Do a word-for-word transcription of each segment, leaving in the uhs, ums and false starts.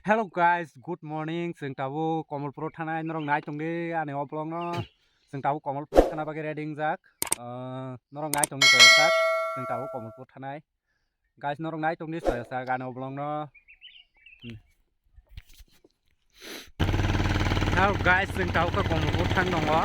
Hello guys, good morning. Chwng tabuk Kamalpuro thanai, norok nai tongdi ani o vlog no. Chwng tabuk Kamalpuro thana bagwi ready wngjak. Ah, norok nai tongdi toyajak. Chwng tabuk Kamalpuro thanai. Guys, norok nai tongdi toyajak ani o vlog no. Hmm. Hello guys, chwng tabuk khe Kamalpuro thang tongo.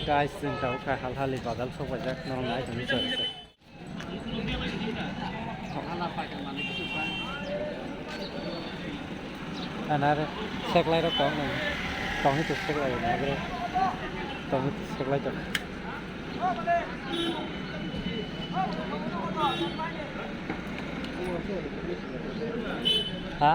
Guys, chwng tabuk khe Halhali bazar sokpaijak, norok nai tongwi chwng. Anare seklai rok tong nai, tongwi tong seklai nai bro. Seklai tong. Ha?